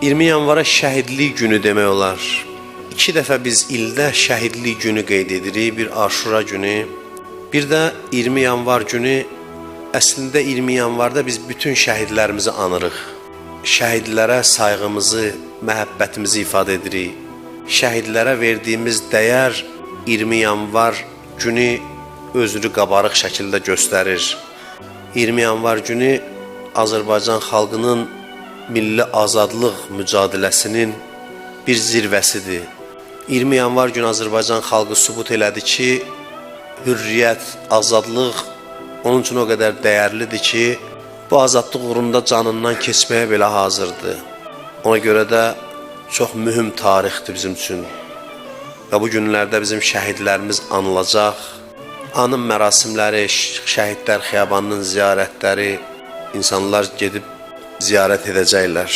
20 yanvara şəhidlik günü demək olar. İki dəfə biz ildə şəhidlik günü qeyd edirik. Bir Aşura günü, bir də 20 yanvar günü. Əslində 20 yanvarda biz bütün şəhidlərimizi anırıq. Şəhidlərə sayğımızı, məhəbbətimizi ifadə edirik. Şəhidlərə verdiyimiz dəyər 20 yanvar günü özünü qabarıq şəkildə göstərir. 20 yanvar günü Azərbaycan xalqının milli azadlıq mücadiləsinin bir zirvəsidir. 20 yanvar günü Azərbaycan xalqı sübut elədi ki, hürriyyət, azadlıq onun üçün o qədər dəyərlidir ki, bu azadlıq uğrunda canından keçməyə belə hazırdır. Ona görə də çox mühüm tarixdir bizim üçün. Və bu günlərdə bizim şəhidlərimiz anılacaq. Anım mərasimləri, şəhidlər xiyabanının ziyarətləri, insanlar gedib ziyarət edəcəklər.